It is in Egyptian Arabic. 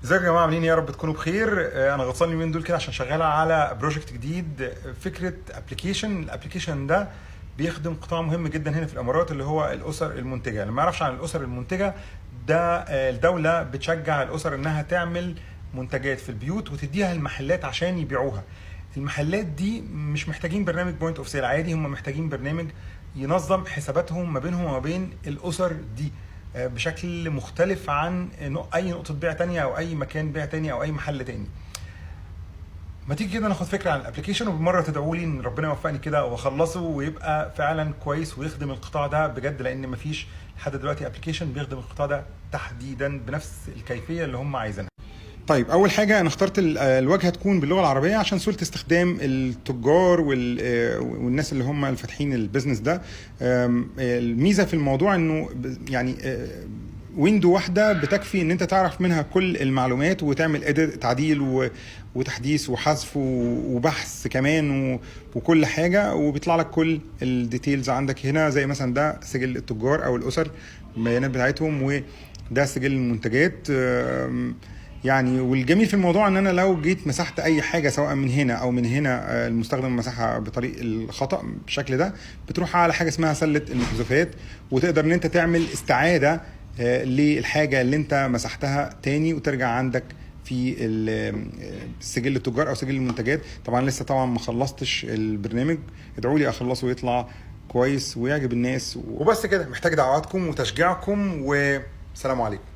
ازيكم يا جماعه؟ عاملين ايه؟ يا رب تكونوا بخير. انا غطسان اليومين دول كده عشان شغال على project جديد، فكرة application. ال application ده بيخدم قطاع مهم جدا هنا في الامارات اللي هو الاسر المنتجه. اللي ما يعرفش عن الاسر المنتجة ده، الدولة بتشجع الاسر انها تعمل منتجات في البيوت وتديها المحلات عشان يبيعوها. المحلات دي مش محتاجين برنامج point of sale عادي، هم محتاجين برنامج ينظم حساباتهم ما بينهم وما بين الاسر دي بشكل مختلف عن اي نقطة بيع تانية او اي مكان بيع تاني او اي محل تاني. ما تيجي كده ناخد فكرة عن ال application، وبالمره تدعوا لي ان ربنا يوفقني كده واخلصه ويبقى فعلا كويس ويخدم القطاع ده بجد، لان مفيش لحد دلوقتي application بيخدم القطاع ده تحديدا بنفس الكيفية اللي هم عايزينها. طيب، اول حاجة انا اخترت الواجهة تكون باللغة العربية عشان سهولة استخدام التجار والناس اللي هم الفاتحين ال business ده. الميزة في الموضوع انه يعني window واحدة بتكفي ان انت تعرف منها كل المعلومات وتعمل edit، تعديل وتحديث وحذف وبحث كمان وكل حاجه، وبيطلع لك كل ال details عندك هنا، زي مثلا ده سجل التجار او الاسر، البيانات بتاعتهم، وده سجل المنتجات. يعني والجميل في الموضوع ان انا لو جيت مسحت اي حاجة سواء من هنا او من هنا، المستخدم مسحها بطريق الخطا بالشكل ده، بتروح على حاجة اسمها سله المحذوفات، وتقدر ان انت تعمل استعاده للحاجة اللي انت مسحتها تاني وترجع عندك في سجل التجار او سجل المنتجات. طبعا لسه طبعا ما خلصتش البرنامج، ادعوا لي اخلصه ويطلع كويس ويعجب الناس. وبس كده، محتاج دعواتكم وتشجيعكم، والسلام عليكم.